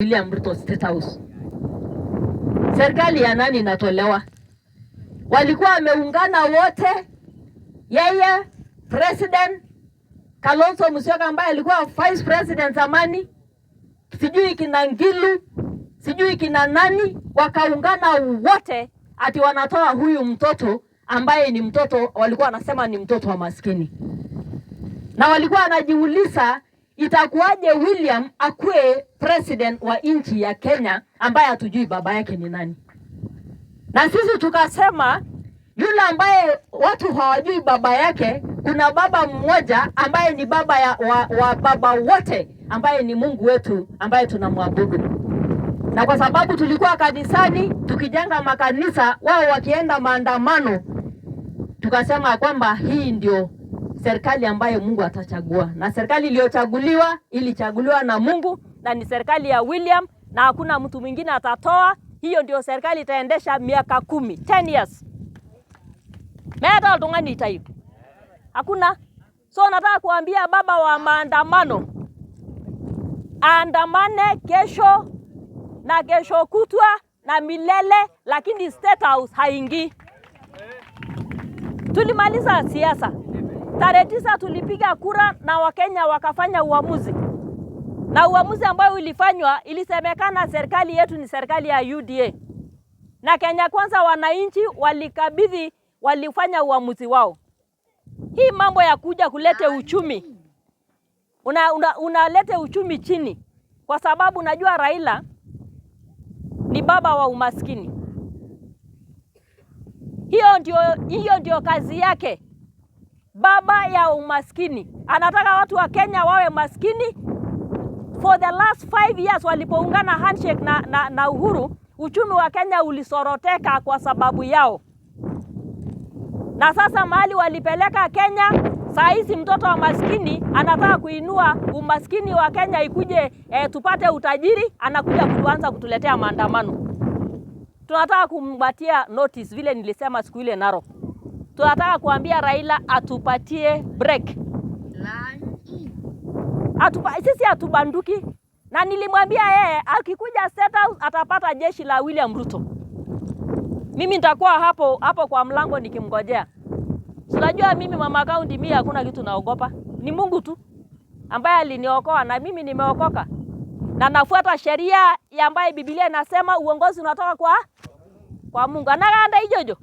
William Ruto State House. Serikali ya nani inatolewa? Walikuwa wameungana wote, yeye president Kalonzo Musyoka ambaye alikuwa vice president zamani, sijui kina Ngilu, sijui kina nani, wakaungana wote ati wanatoa huyu mtoto ambaye ni mtoto, walikuwa wanasema ni mtoto wa maskini, na walikuwa wanajiuliza itakuwaje William akuwe president wa nchi ya Kenya ambaye hatujui baba yake ni nani? Na sisi tukasema yule ambaye watu hawajui baba yake, kuna baba mmoja ambaye ni baba ya, wa baba wote ambaye ni Mungu wetu ambaye tunamwabudu. Na kwa sababu tulikuwa kanisani tukijenga makanisa, wao wakienda maandamano, tukasema kwamba hii ndio serikali ambayo Mungu atachagua, na serikali iliyochaguliwa ilichaguliwa na Mungu na ni serikali ya William, na hakuna mtu mwingine atatoa. Hiyo ndio serikali itaendesha miaka 10, 10 years. Meeta oltung'ani itayu, hakuna. So nataka kuambia baba wa maandamano aandamane kesho na kesho kutwa na milele, lakini State House haingii. Tulimaliza siasa tarehe 9, tulipiga kura na Wakenya wakafanya uamuzi, na uamuzi ambayo ulifanywa, ilisemekana serikali yetu ni serikali ya UDA na Kenya Kwanza. Wananchi walikabidhi, walifanya uamuzi wao. Hii mambo ya kuja kulete uchumi unalete una uchumi chini, kwa sababu najua Raila ni baba wa umaskini. Hiyo ndio kazi yake, baba ya umaskini. Anataka watu wa Kenya wawe maskini. For the last 5 years walipoungana handshake na Uhuru, uchumi wa Kenya ulisoroteka kwa sababu yao. Na sasa mahali walipeleka Kenya, saa hizi mtoto wa maskini anataka kuinua umaskini wa Kenya ikuje, tupate utajiri, anakuja kuanza kutuletea maandamano. Tunataka kumpatia notice vile nilisema siku ile Narok. Tunataka kuambia Raila atupatie break. Sisi hatubanduki, na nilimwambia yeye akikuja State House atapata jeshi la William Ruto. Mimi nitakuwa hapo hapo kwa mlango nikimngojea. Unajua mimi mama county, mimi hakuna kitu naogopa, ni Mungu tu ambaye aliniokoa na mimi nimeokoka na nafuata sheria ya ambaye Biblia inasema uongozi unatoka kwa Mungu. Anaganda ijojo.